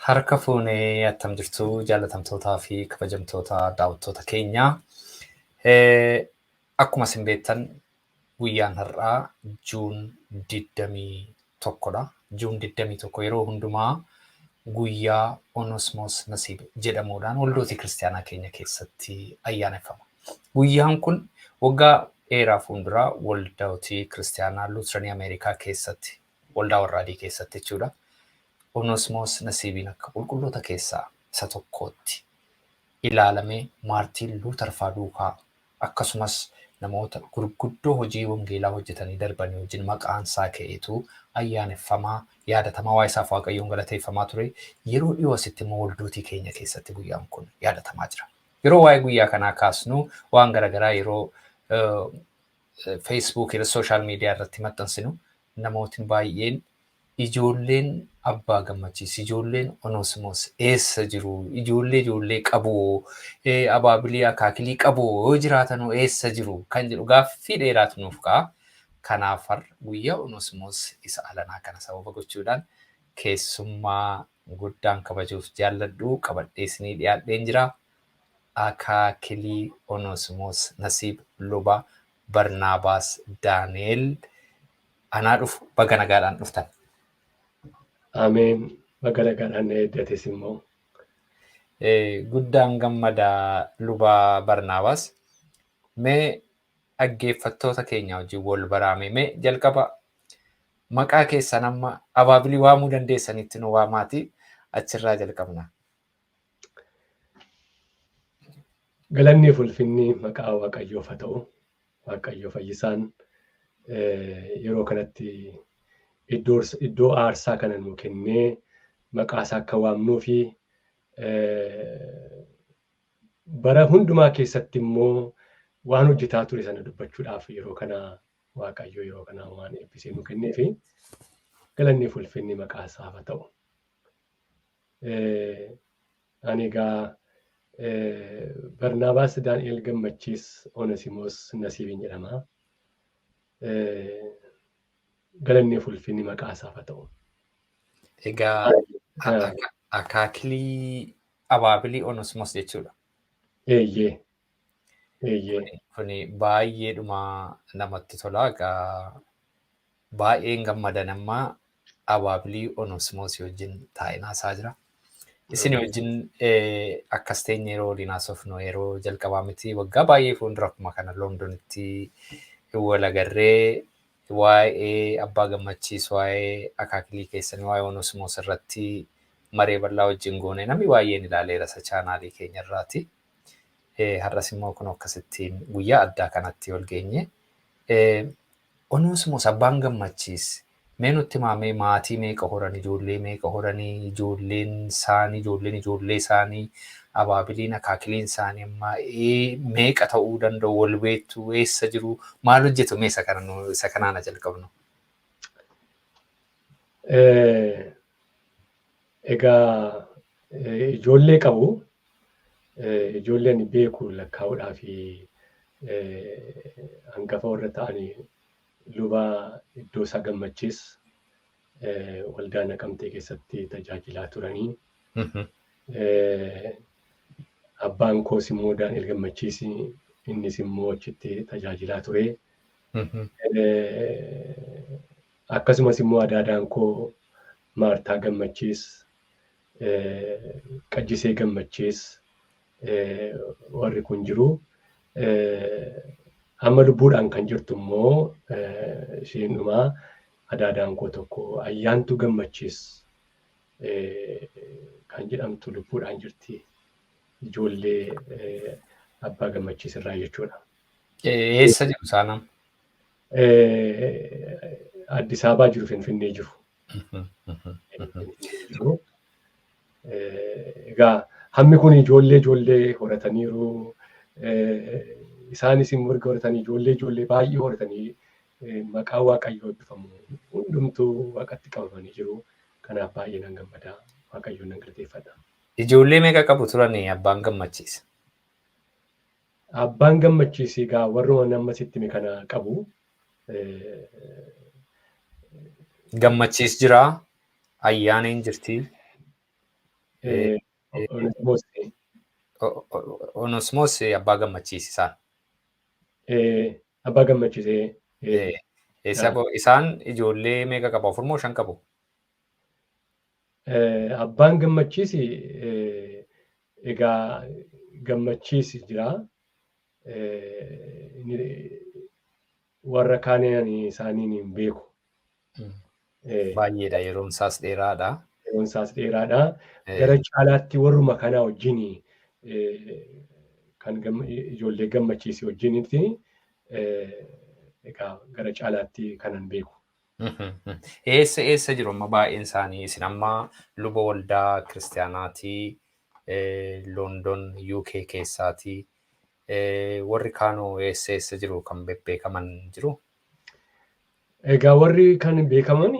Harka fuunee attam jirtu jaalatamtootaa fi kabajamtoota daawwattoota keenyaa. Akkuma isin beektan guyyaan har'aa Juun 21dha. Juun 21 yeroo hundumaa guyyaa Onosmoos Nasiib jedhamuudhaan waldootii kiristaanaa keenya keessatti ayyaaneffama. Guyyaan kun waggaa dheeraa fuulduraa waldootii kiristaanaa Luuteranii Ameerikaa keessatti, waldaa warra adii keessatti jechuudha, Onosmoos Nasiibiin akka qulqulloota keessaa isa tokkootti ilaalamee Maartiin Luuter faa duukaa akkasumas namoota gurguddoo hojii wangeelaa hojjetanii darbanii wajjin maqaan isaa ka'eetu ayyaaneffamaa, yaadatamaa, waa isaaf Waaqayyoon galateeffamaa ture. Yeroo dhiyoo asitti immoo waldootii keenya keessatti guyyaan kun yaadatamaa jira. Yeroo waa'ee guyyaa kanaa kaasnu waan garaagaraa yeroo Facebook irra, social media irratti maxxansinu, namootni baay'een ijoolleen abbaa Gammachiis, ijoolleen Onosmoos eessa jiru, ijoollee ijoollee qabu, abaabilii akaakilii qabu, yoo jiraatanuu eessa jiru kan jedhu gaaffii dheeraatu nuuf ka'a. Kanaaf har'a guyyaa Onosmoos isa alanaa kana sababa gochuudhaan keessummaa guddaan kabajuuf jaalladhu qabadhee isinii dhiyaadheen jira. Akaakilii Onosmoos Nasiib, Luba Barnaabaas Daani'el, anaa dhufu, baga nagaadhaan dhuftan. Ameen. Baga nagaadhaan na eeggates immoo. Guddaan gammada, Luba Barnaabaas. Mee dhaggeeffattoota keenya wajjin wal baraame, mee jalqaba maqaa keessan amma abaabilii waamuu dandeessanitti nu waamaati, achirraa jalqabna. Galanni fi ulfinni maqaa Waaqayyoof haa ta'u. Waaqayyo fayyisaan yeroo kanatti iddoo aarsaa kana nu kennee maqaa isaa akka waamnuu fi bara hundumaa keessatti immoo waan hojjetaa ture sana dubbachuudhaaf yeroo kana Waaqayyo yeroo kana waan eebbisee nu kennee fi galanni fi ulfinni maqaa isaaf haa ta'u. Ani egaa Barnaabaas Daani'el Gammachiis Onesimoos Nasiibiin jedhama. Galanni fi ulfinni maqaa isaaf haa ta'u. Egaa akaakilii abaabilii Onesimoos jechuudha. Eeyyee. Eeyyee. Kuni baay'eedhuma namatti tola. Egaa baay'een gammadan amma abaabilii Onesimoos wajjin taa'ee haasaa jira. Isin wajjin akkas teenye yeroo waliin haasofnu yeroo jalqabaa miti. Waggaa baay'ee fuuldura akkuma kana Londonitti wal agarree waa'ee abbaa Gammachiis, waa'ee akaakilii keessanii, waa'ee Onesimoos irratti maree bal'aa wajjin goone, namni baay'een ilaaleera isa chaanaalii keenya irraati. Har'as immoo kun akkasittiin guyyaa addaa kanatti wal geenye. Onesimoos abbaan Gammachiis, mee nutti himaamee, maatii meeqa horan, ijoollee meeqa horanii, ijoolleen isaanii, ijoolleen ijoollee isaanii, abaabiliin akaakiliin isaanii amma meeqa ta'uu danda'u, wal beektu, eessa jiru, maal hojjetu, mee isa kana isa kanaan jalqabnu. Egaa ijoollee qabu. Ijoollee ani beeku lakkaa'uudhaa fi hangafa warra ta'anii Luba Iddoo Isaa Gammachiis waldaa Naqamtee keessatti tajaajilaa turanii. Abbaan koos immoo Daani'el Gammachiis, innis immoo achitti tajaajilaa ture. Akkasumas immoo adaadaan koo Maartaa Gammachiis, Qajjisee Gammachiis, warri kun jiru. Amma lubbuudhaan kan jirtu immoo isheen dhumaa adaadaan koo tokko Ayyaantuu Gammachiis kan jedhamtu lubbuudhaan jirti. Ijoollee abbaa Gammachiis irraa jechuudha. Eessa jiru isaan amma? Addis Ababaa jiru, Finfinnee jiru. Egaa hammi kun ijoollee ijoollee horataniiru. Isaanis immoo erga horatanii ijoollee ijoollee baay'ee horatanii maqaa Waaqayyoo eebbifamu, hundumtuu Waaqatti qabamanii jiru. Kanaaf baay'ee nan gammada. Waaqayyoon nan galateeffadha. Ijoollee meeqa qabu turanii abbaan Gammachiis? Abbaan Gammachiis egaa warruma nama sitti hime kana qabu. Gammachiis jira, Ayyaaneen jirti. Onesimoos. Onesimoos abbaa gammachiisisaan. Abbaa gammachiisee. Isaan ijoollee meeqa qabu? 4 moo 5 qabu? Abbaan gammachiisi egaa gammachiisi jira. Warra kaaniin isaaniin hin beeku. Baay'eedha, yeroon isaas dheeraadha. Yeroon isaas dheeraadha. Gara caalaatti warruma kanaa wajjin kan ijoollee gammachiisi wajjinitti egaa gara caalaatti kanan beeku. Eessa eessa jiru amma baay'een isaanii? Isin amma luba waldaa kiristaanaatii London UK keessaatii, warri kaanoo eessa eessa jiru kan bebbeekaman jiru? Egaa warri kan beekaman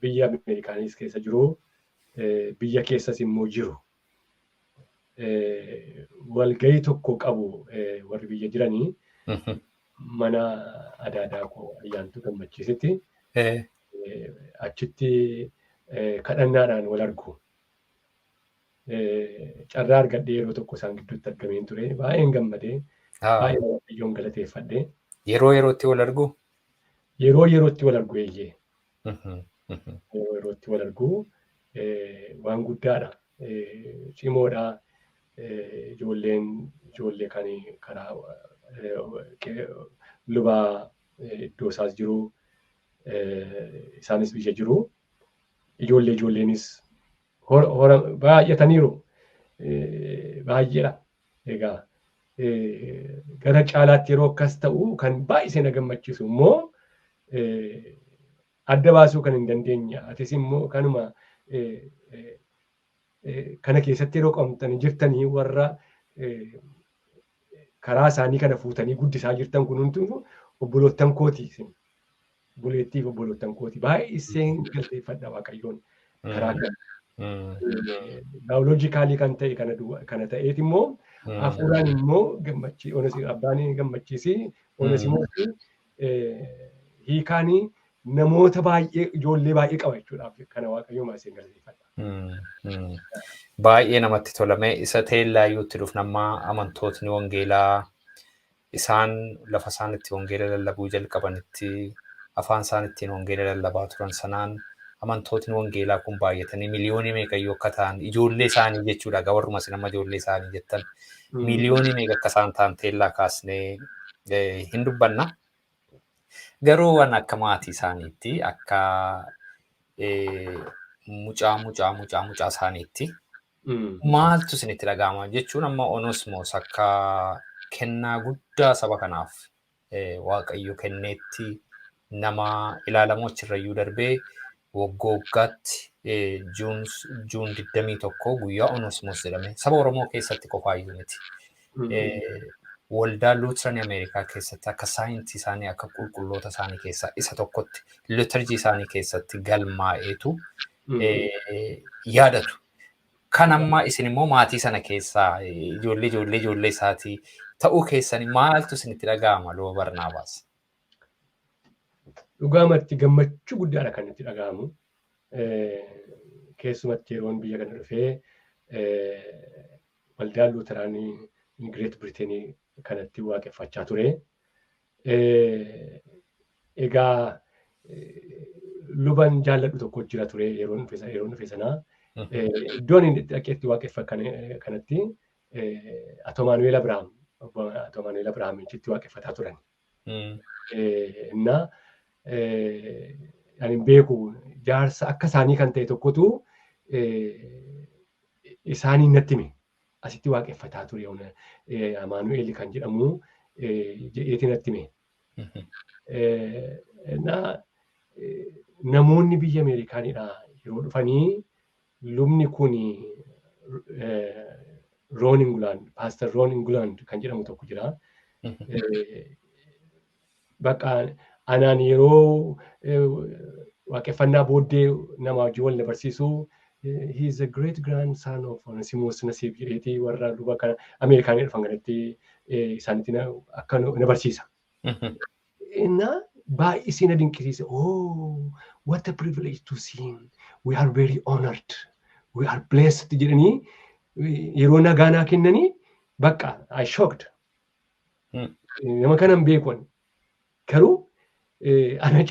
biyya Ameerikaanis keessa jiru, biyya keessas immoo jiru. Walgahii tokko qabu warri biyya jiranii mana adaadaa koo Ayyaantuu Gammachiisitti achitti kadhannaadhaan wal argu. Carraa argadhee yeroo tokko isaan gidduutti argameen ture. Baay'een gammadee, baay'ee Waaqayyoon galateeffadhee. Yeroo yerootti wal argu? Yeroo yerootti wal argu, eeyyee. Yeroo yerootti wal argu, waan guddaadha. Cimoodha. Ijoolleen ijoollee kan karaa lubaa iddoo isaas jiru. Isaanis biyya jiru. Ijoollee ijoolleenis baay'ataniiru. Baay'eedha. Egaa gara caalaatti yeroo akkas ta'u kan baay'isee na gammachiisu immoo adda baasuu kan hin dandeenye. Atis immoo kanuma kana keessatti yeroo qabamtanii jirtanii warra karaa isaanii kana fuutanii guddisaa jirtan kun hundinuu obboloottan kooti isin. Obboleettiif obboloottan kooti. Baay'iseen galateeffadha Waaqayyoon karaa kana. Biologically kan ta'e kana ta'eet immoo hafuuraan immoo gammachii abbaan gammachiisi Onesimoos hiikaanii namoota baay'ee, ijoollee baay'ee qaba jechuudhaaf kana Waaqayyoon baay'iseen galateeffadha. Baay'ee namatti tolame. Isa teellaayyuutti dhufna ammaa. Amantootni wangeelaa isaan lafa isaan itti wangeela lallabuu jalqabanitti afaan isaan ittiin wangeela lallabaa turan sanaan amantootni wangeelaa kun baay'atanii miliyoonii meeqayyuu akka ta'an, ijoollee isaanii jechuudha. Egaa warruma isin amma ijoollee isaanii jettan miliyoonii meeqa akka isaan ta'an teellaa kaasnee hin dubbanna. Garuu waan akka maatii isaaniitti, akka mucaa mucaa mucaa mucaa isaaniitti maaltu isinitti dhaga'ama jechuun, amma Onesimoos akka kennaa guddaa saba kanaaf Waaqayyo kenneetti nama ilaalamu, achirrayyuu darbee waggaa waggaatti June 21 guyyaa Onesimoos jedhame saba Oromoo keessatti qofaayyuu miti. Waldaa Luuteran Ameerikaa keessatti akka saintii isaanii, akka qulqulloota isaanii keessaa isa tokkotti liturgy isaanii keessatti galmaa'eetu yaadatu. Kan amma isin immoo maatii sana keessaa ijoollee ijoollee ijoollee isaatii ta'uu keessanii maaltu isinitti dhaga'ama, luba Barnaabaas? Dhugaamatti gammachuu guddaadha kan itti dhaga'amu. Keessumatti yeroon biyya kana dhufee waldaan Luuteraanii Great Britain kanatti waaqeffachaa ture. Egaa luban jaalladhu tokko jira ture yeroon dhufe sanaa. Iddoon inni itti dhaqee itti waaqeffa kanatti Atoo Maanu'eel Abiraam, obbo Atoo Maanu'eel Abiraam itti waaqeffataa turan. Innaa ani hin beeku, jaarsa akka isaanii kan ta'e tokkotu isaaniin natti hime. Asitti waaqeffataa ture Amaanu'eel kan jedhamu jedheeti natti hime. Innaa namoonni biyya Ameerikaanidha yeroo dhufanii lubni kun Roon Inguland, Pastor Roon Inguland kan jedhamu tokko jira. Bakka anaan yeroo waaqeffannaa booddee nama wajjin wal na barsiisu, "He is a great grandson of Onesimus Nasib" jedheeti warra luba kana Ameerikaanii dhufan kanatti isaanitti akka na barsiisa. Innaa baay'isee na dinqisiise. "Oh, what a privilege to see him. We are very honored. We are blessed jedhanii yeroo nagaa naa kennanii bakka I shocked. Nama kana hin beeku ani. Garuu ana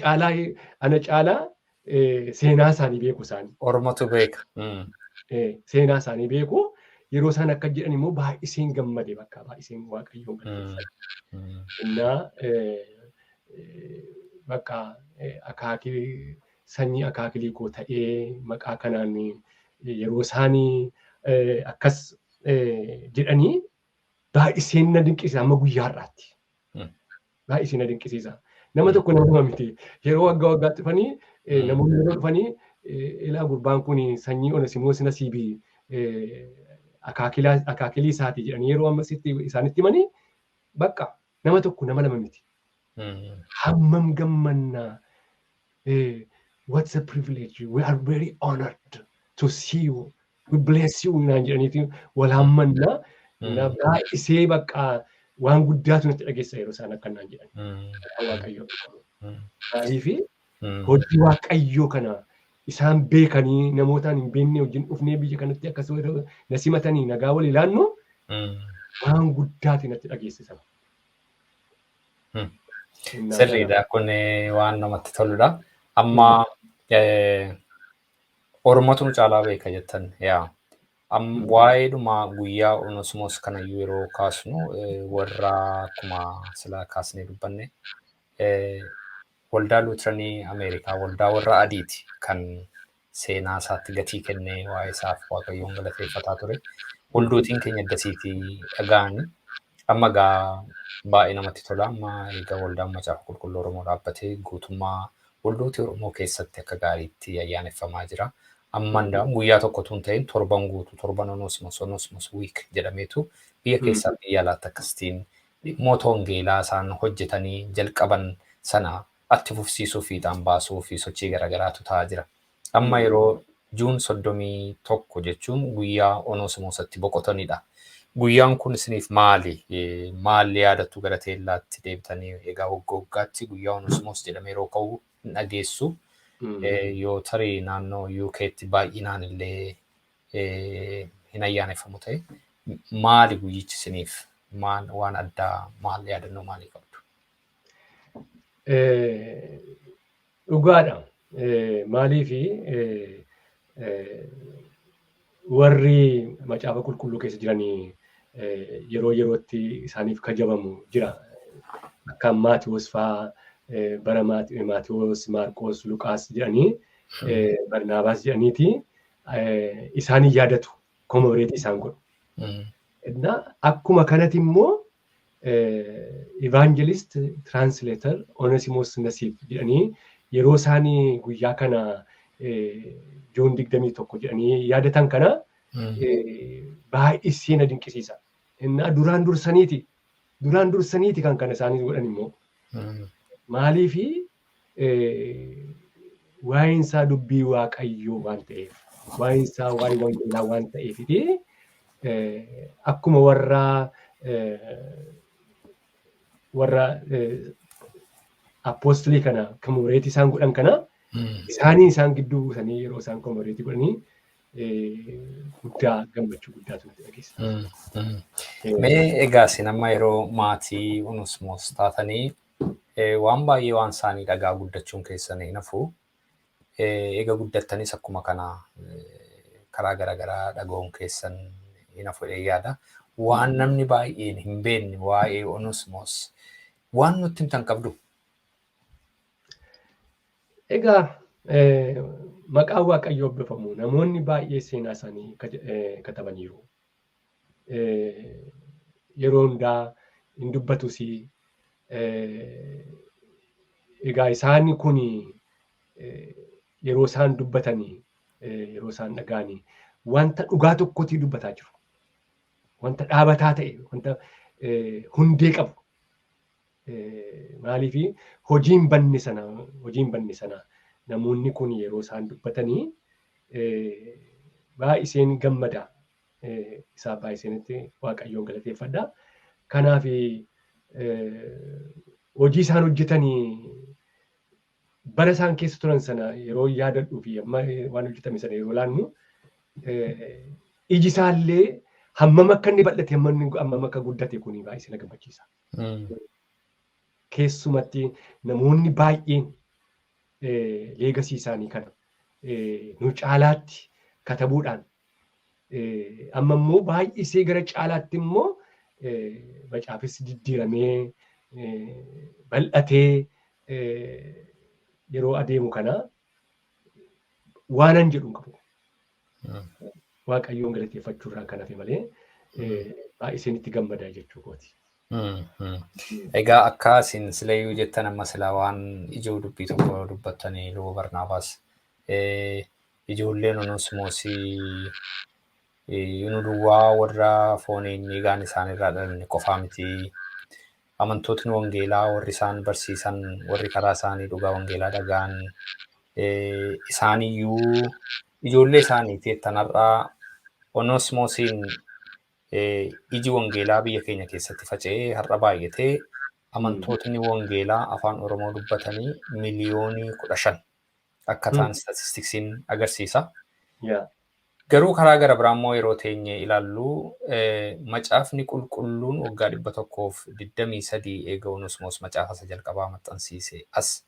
caalaa seenaa isaanii beeku isaanii. Ormatu beeka. Seenaa isaanii beeku. Yeroo isaan akka jedhan immoo baay'iseen gammade bakka baay'iseen Waaqayyoon galateeffadhe. Innaa bakka akaakii sanyii akaakilii koo ta'ee maqaa kanaan yeroo isaanii akkas jedhanii baay'iseen na dinqisiisa amma guyyaa har'aatti. Baay'isee na dinqisiisa. Nama tokko nama miti. Yeroo waggaa waggaatti dhufanii namoonni yeroo dhufanii ilaa gurbaan kun sanyii Onesimoos Nasiibii akaakilii isaati jedhanii yeroo amma isaanitti himanii bakka nama tokko nama lama miti. Hammam gammannaa. What's a privilege? We are very honored to see you. We bless you naan jedhaniiti wal hammannaa. Baay'isee bakka waan guddaatu natti dhageessa yeroo isaan akkanaan jedhan. Waaqayyoo. Maaliifi hojii Waaqayyoo kana isaan beekanii namootaan hin beekne wajjin dhufnee biyya kanatti akkasuma na simatanii nagaa walii laannu waan guddaati natti dhageessisan. Sirriidha. Kun waan namatti toludha. Amma Ormatu nu caalaa beeka jettan yaa. Waa'eedhuma guyyaa Onesimoos kanayyuu yeroo kaasnu warra akkuma silaa kaasnee dubbanne waldaa Luuteranii Ameerikaa waldaa warra adiiti kan seenaa isaatti gatii kennee waa'ee isaaf Waaqayyoon galateeffataa ture. Waldootiin keenya addasiitii dhaga'anii amma egaa baay'ee namatti tola. Amma egaa waldaan Macaafa Qulqulluu Oromoo dhaabbatee guutummaa waldootii Oromoo keessatti akka gaariitti ayyaaneffamaa jira. Amma guyyaa tokko tun ta'in torban guutuu torban Onesimoos week jedhameetu biyya keessaa biyya alaatti akkasitiin dhimmoota wangeelaa isaan hojjetanii jalqaban sana atti fufsiisuu fiixaan baasuu fi sochii garaagaraatu ta'aa jira. Amma yeroo Juun 31 jechuun guyyaa Onesimoosatti boqotanidha. Guyyaan kun isiniif maali? Maal yaadattu gara teellaatti deebitanii egaa waggaa waggaatti guyyaa Onesimoos jedhamee yeroo ka'u hin dhageessu. Yoo tarii naannoo UK'tti baay'inaan illee hin ayyaaneffamu ta'e maali guyyichi isiniif? Waan addaa maal yaadannoo maalii qabdu? Dhugaadha. Maaliifi warri Macaafa Qulqulluu keessa jiranii yeroo yerootti isaaniif kajabamu jira. Akka Maatiyoos fa'aa bara Maatiyoos, Maarqoos, Luqaas jedhanii Barnaabaas jedhaniiti isaanii yaadatu komoreetii isaan godhu. Akkuma kanatti immoo Evangelist Translator Onesimoos Nasiib jedhanii yeroo isaanii guyyaa kana Juun 21 jedhanii yaadatan kana baay'isee na dinqisiisa. Innaa duraan dursaniiti kan kana isaanii godhan immoo. Maaliifi waa'een isaa dubbii Waaqayyoo waan ta'eef, waa'een isaa waa'ee wangeelaa waan ta'eefiti akkuma warra apoostilii kana komoreetii isaan godhan kana isaanii isaan gidduu buusanii yeroo isaan komoreetii godhanii guddaa gammachuu guddaatu natti dhageessisa. Mee egaa isin amma yeroo maatii Onesimoos taatanii waan baay'ee waan isaanii dhagaa guddachuun keessan hin hafu. Egaa guddattanis akkuma kana karaa garaagaraa dhaga'uun keessan hin hafu yaada. Waan namni baay'een hin beekne waa'ee Onesimoos waan nutti himtan qabdu. Egaa maqaan Waaqayyoo eebbifamu namoonni baay'ee seenaa isaanii katabaniiru. Yeroo hundaa hin dubbatus. Egaa isaan kun yeroo isaan dubbatanii yeroo isaan dhaga'anii wanta dhugaa tokkotti dubbataa jiru. Wanta dhaabataa ta'e, wanta hundee qabu. Maaliifi hojii hin banne sana namoonni kun yeroo isaan dubbatanii baay'iseen gammada. Isaa baay'iseenitti Waaqayyoon galateeffadha. Kanaaf hojii isaan hojjetanii bara isaan keessa turan sana yeroo yaadadhuu fi amma waan hojjetame sana yeroo laannu Iji isaallee hammam akka inni bal'ate, hammam akka guddate kuni baay'ee na gammachiisa. Keessumatti namoonni baay'een legacy isaanii kana nu caalaatti katabuudhaan, amma immoo baay'isee gara caalaatti immoo macaafis diddiiramee bal'atee yeroo adeemu kana waanan jedhu hin qabu. Waaqayyoon galateeffachuurraan kan hafe malee baay'iseen itti gammadaa jechuu kooti. Egaa akka isin silayyuu jettan, amma silaa waan ijoo dubbii tokko dubbattanii, Luba Barnaabaas, ijoolleen Onesmoosii nu duwwaa warra fooniin dhiigaan isaanirraa dhalanne qofaa miti. Amantootni wangeelaa warri isaan barsiisan, warri karaa isaanii dhugaa wangeelaa dhagaan, isaaniyyuu ijoollee isaaniiti jettan. Har'aa Onesmoosiin iji wangeelaa biyya keenya keessatti faca'ee har'a baay'atee amantootni wangeelaa afaan Oromoo dubbatanii 15 miliyoonii akka ta'an statisticsiin agarsiisa. Garuu karaa gara biraa immoo yeroo teenye ilaallu, macaafni qulqulluun waggaa 123 eega Onesmoos macaafa isa jalqabaa maxxansiise as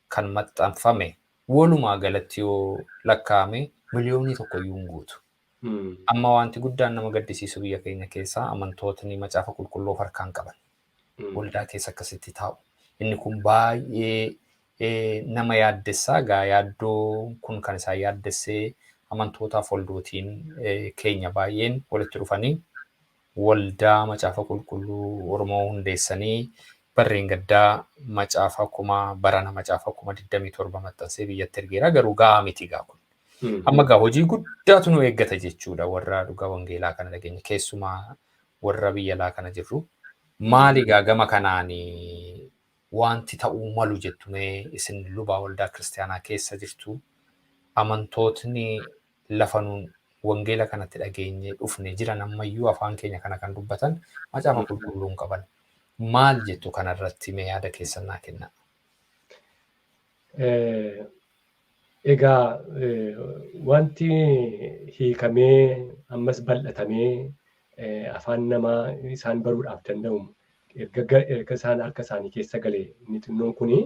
kan maxxanfame walumaa galatti yoo lakkaa'ame 1 miliyoonii iyyuu hin guutu. Amma wanti guddaan nama gaddisiisu, biyya keenya keessaa amantootni macaafa qulqulluu of harkaan qaban. Waldaa keessa akkasitti taa'u. Inni kun baay'ee nama yaaddessaa. Egaa yaaddoo kun kan isaan yaaddessee amantootaaf waldootiin keenya baay'een walitti dhufanii waldaa macaafa qulqulluu Oromoo hundeessanii, barreen gaddaa macaafa kuma barana macaafa 27,000 maxxansee biyyatti ergeera. Garuu gahaa miti egaa kun. Amma egaa hojii guddaatu nu eeggata jechuudha, warra dhugaa wangeelaa kana dhageenya, keessumaa warra biyya alaa kana jirru. Maali egaa gama kanaan wanti ta'uu malu jettu mee, isin lubaa waldaa kiristaanaa keessa jirtu? Amantootni lafa nuun wangeela kanatti dhageenye dhufne jiran ammayyuu afaan keenya kana kan dubbatan macaafa qulqulluu hin qaban. Maal jettu kanarratti? Mee yaada keessan naa kennaa. Egaa wanti hiikamee ammas bal'atamee afaan namaa isaan baruudhaaf danda'u erga isaan harka isaanii keessa galee, inni xinnoon kuni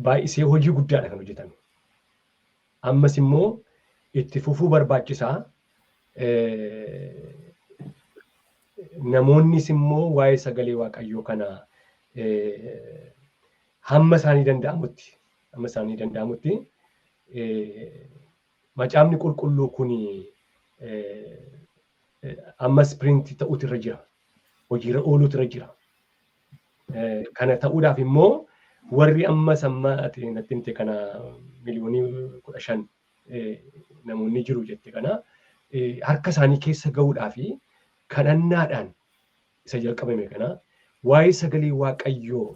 baay'isee hojii guddaadha kan hojjetame. Ammas immoo itti fufuu barbaachisaa. Namoonnis immoo waa'ee sagalee Waaqayyoo kana hamma isaanii danda'amutti macaafni qulqulluu kun ammas print ta'uutu irra jira. Hojiirra ooluutu irra jira. Kana ta'uudhaaf immoo warri ammas amma ati natti himte kana, 15 miliyoonii namoonni jiru jette kana, harka isaanii keessa ga'uudhaa fi kadhannaadhaan isa jalqabame kana, waa'ee sagalee Waaqayyoo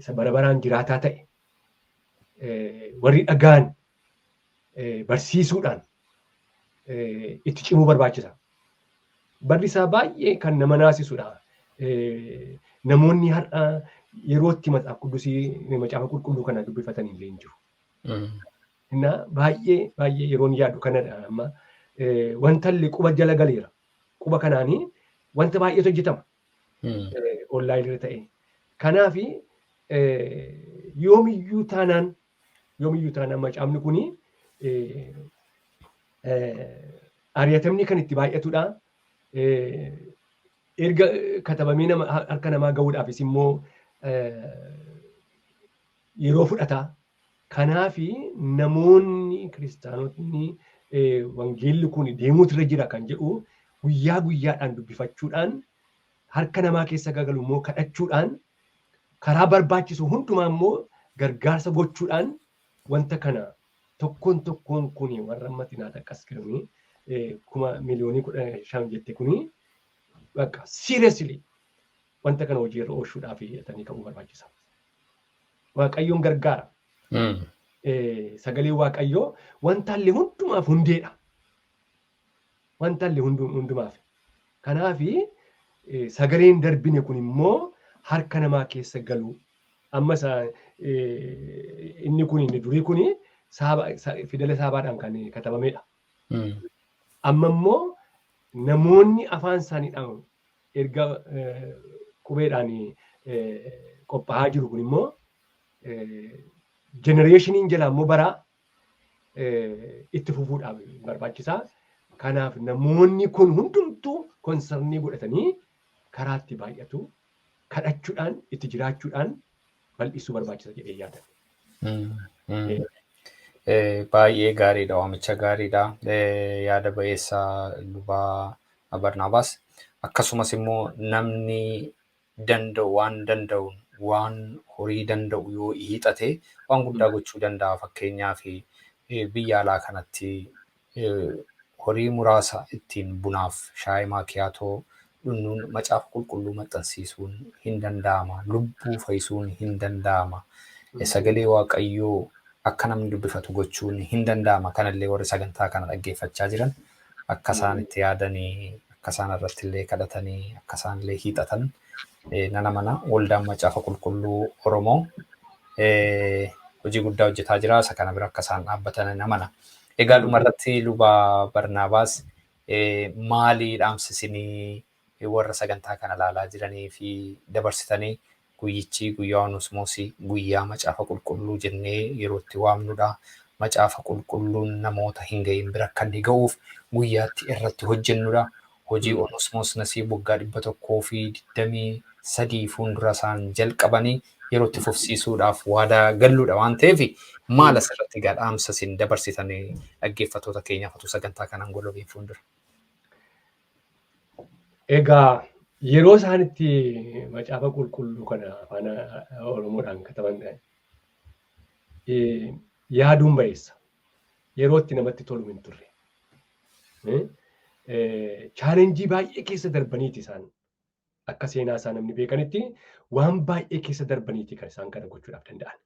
isa bara baraan jiraataa ta'e warri dhagaan barsiisuudhaan itti cimuu barbaachisa. Barri isaa baay'ee kan nama naasisudha. Namoonni har'a yeroo itti macaafa qulqulluu macaafa qulqulluu kana dubbifatan illee hin jiru. Innaa baay'ee baay'ee yeroon yaadu kanadha amma. Wanta illee quba jala galeera. Quba kanaanii wanta baay'eetu hojjetama. Online irra ta'e. Kanaafi yoomiyyuu taanaan macaafni kuni ari'atamni kan itti baay'atudha. Erga katabamee nama harka namaa gahuudhaafis immoo yeroo fudhata. Kanaafi namoonni kiristaanotni wangeelli kun deemuutu irra jira kan jedhu guyyaa guyyaadhaan dubbifachuudhaan, harka namaa keessa gagalu immoo kadhachuudhaan, karaa barbaachisu hundumaa immoo gargaarsa gochuudhaan, wanta kana tokkoon tokkoon kuni warra amma xinaata akkas kuni 15 miliyoonii jette kuni bakka seriously wanta kana hojiirra oolchuudhaaf hidhatanii ka'uu barbaachisa. Waaqayyoon gargaara. Sagalee Waaqayyoo wanta illee hundumaaf hundeedha. Wanta illee hundumaaf. Kanaafi sagaleen darbine kun immoo harka namaa keessa galuu. Amma inni kun inni durii kun Fidela Saabaadhaan kan katabamedha. Amma immoo namoonni afaan isaaniidhaan erga qubeedhaan qophaa'aa jiru kun immoo generationiin jalaa immoo baraa itti fufuudhaaf barbaachisaa. Kanaaf namoonni kun hundumtuu concernii godhatanii karaatti baay'atu kadhachuudhaan itti jiraachuudhaan bal'isuu barbaachisa jedhee yaada. Baay'ee gaariidha, waamicha gaariidha. Yaada ba'eessaa, lubaa Barnaabaas. Akkasumas immoo namni danda'u waan danda'uun, waan horii danda'u yoo hiixate waan guddaa gochuu danda'a. Fakkeenyaaf, biyya alaa kanatti horii muraasa ittiin bunaaf shaayii maakiyaatoo dhugnuun macaafa qulqulluu maxxansiisuun hin danda'ama. Lubbuu fayyisuun hin danda'ama. Sagalee Waaqayyoo akka namni dubbifatu gochuun hin danda'ama. Kanallee warri sagantaa kana dhaggeeffachaa jiran akka isaan itti yaadanii, akka isaan irratti illee kadhatanii, akka isaan illee hiixatan nan amana. Waldaan Macaafa Qulqulluu Oromoo hojii guddaa hojjetaa jira. Isa kana bira akka isaan dhaabbatan nan amana. Egaa dhumarratti, luba Barnaabaas, maalii dhaamsisinii warra sagantaa kana ilaalaa jiranii fi dabarsitanii? Guyyichi guyyaa Onesmoosii, guyyaa Macaafa Qulqulluu jennee yeroo itti waamnudha. Macaafa Qulqulluun namoota hin gahin bira akka inni ga'uuf guyyaatti irratti hojjennudha. Hojii Onesmoos Nasiib waggaa 123 fuuldura isaan jalqabanii yeroo itti fufsiisuudhaaf waadaa galluudha waan ta'eef, maal asirratti egaa dhaamsa isin dabarsitanii dhaggeeffattoota keenyaaf otoo sagantaa kanaan golobiin fuuldura? Egaa yeroo isaan itti Macaafa Qulqulluu kana afaan Oromoodhaan kataban yaaduun ba'eessa. Yeroo itti namatti tolu hin turre. Challengeii baay'ee keessa darbaniiti isaan. Akka seenaa isaa namni beekanitti waan baay'ee keessa darbaniiti kan isaan kana gochuudhaaf danda'an.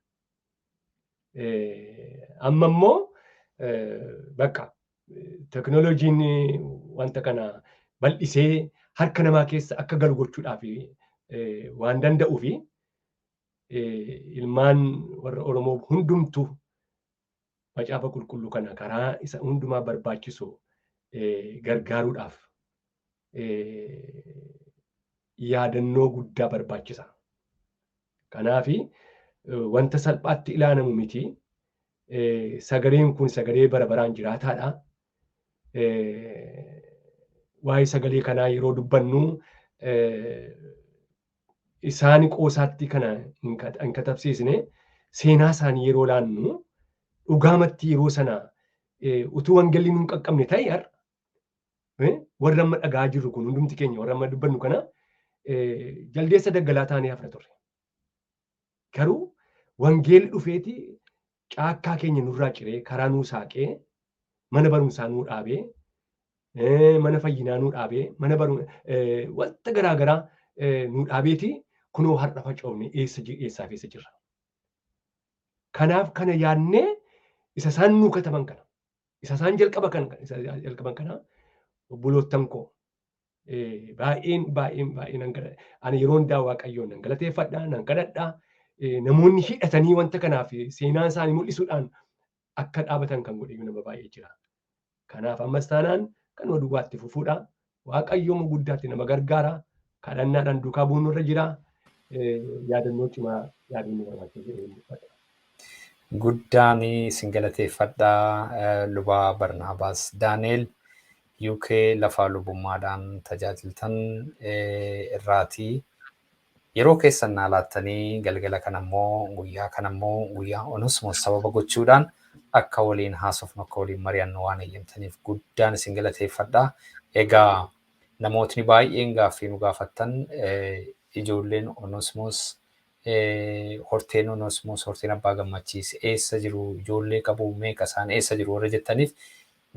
Amma immoo bakka teknooloojiin wanta kana bal'isee harka namaa keessa akka galu gochuudhaaf waan danda'uu fi ilmaan warra Oromoo hundumtuu Macaafa Qulqulluu kana karaa isa hundumaa barbaachisu gargaaruudhaaf yaadannoo guddaa barbaachisa. Kanaafi wanta salphaatti ilaalamu miti. Sagaleen kun sagalee bara baraan jiraataadha. Waa'ee sagalee kanaa yeroo dubbannu isaan qoosaatti kana hin katabsiisne. Seenaa isaanii yeroo laannu dhugaamatti yeroo sana utuu wangeelli nu hin qaqqabne ta'e, har'a warra amma dhagaa jirru kun hundumti keenya, warra amma dubbannu kana, jaldeessa daggalaa taanee hafna turre. Garuu wangeelli dhufeeti caakkaa keenya nurraa ciree, karaa nuu saaqee, mana barumsaa nuu dhaabee, mana fayyinaa nuu dhaabee, mana wanta garaa garaa nuu dhaabeeti kunoo har'a facoofne eessa eessaaf eessa jirra. Kanaaf kana yaadnee isa isaan nuu kataban kana, isa isaan jalqaba kana, isa jalqaban kana, obboloottan koo, baay'een baay'een baay'een nan gala. Ani yeroo hundaa Waaqayyoon nan galateeffadha, nan kadhadha. Namoonni hidhatanii wanta kanaaf seenaa isaanii mul'isuudhaan akka dhaabatan kan godhe nama baay'ee jira. Kanaaf ammas taanaan kan duwwaatti fufuudha. Waaqayyooma guddaatti nama gargaara. Kadhannaadhaan duukaa bu'uun irra jira. Yaadannoo cimaa yaaduun nu barbaachisa jedhee dubbadha. Guddaan isin galateeffadhaa, lubaa Barnaabaas Daaneel, UK lafa lubummaadhaan tajaajiltan irraatii. Yeroo keessan naa laattanii galgala kanammoo, guyyaa kanammoo, guyyaa Onesmoos sababa gochuudhaan akka waliin haasofnu, akka waliin mari'annu waan eeyyamtaniif guddaan isin galateeffadha. Egaa namootni baay'een gaaffii nu gaafattan, ijoolleen Onesmoos, horteen Onesmoos, horteen Abbaa Gammachiis eessa jiru, ijoollee qabu, meeqa isaan, eessa jiru warra jettaniif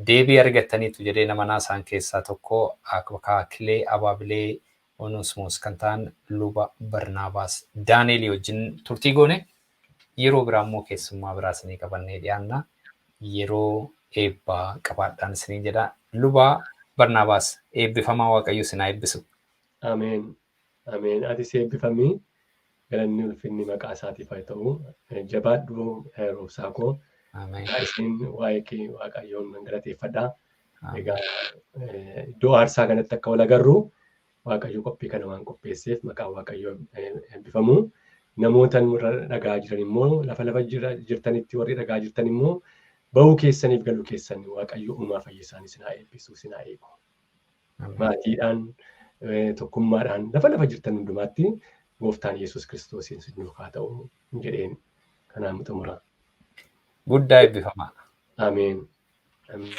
deebii argattaniitu jedhee nama isaan keessaa tokko akaakilee abaabilee Onesmoos kan ta'an luba Barnaabaas Daaneelii wajjin turtii goone. Yeroo biraa immoo keessummaa biraa isinii qabannee dhiyaanna. Yeroo eebbaa qabaadhaan isiniin jedha. Luba Barnaabaas, eebbifamaa, Waaqayyo isin haa eebbisu. Ameen. Ameen. Atis eebbifamii. Galanni ulfinni maqaa isaatiif haa ta'u. Jabaadhu, roobsaa koo. Ameen. Egaa isin waa'ee kee Waaqayyoon nan galateeffadha. Ameen. Egaa iddoo aarsaa kanatti akka wal agarru Waaqayyo qophii kana waan qopheesseef maqaan Waaqayyoo eebbifamu. Namoota nurra dhagaa jiran immoo lafa lafa jirtanitti warri dhagaa jirtan immoo ba'uu keessaniif galuu keessan Waaqayyo uumaa fayyisaan isin haa eebbisu, isin haa eegu. Ameen. Maatiidhaan, tokkummaadhaan lafa lafa jirtan hundumaatti gooftaan Yesuus Kiristoos isin duukaa ta'u jedheen kanaan xumura. Guddaa eebbifamaa. Ameen. Ameen.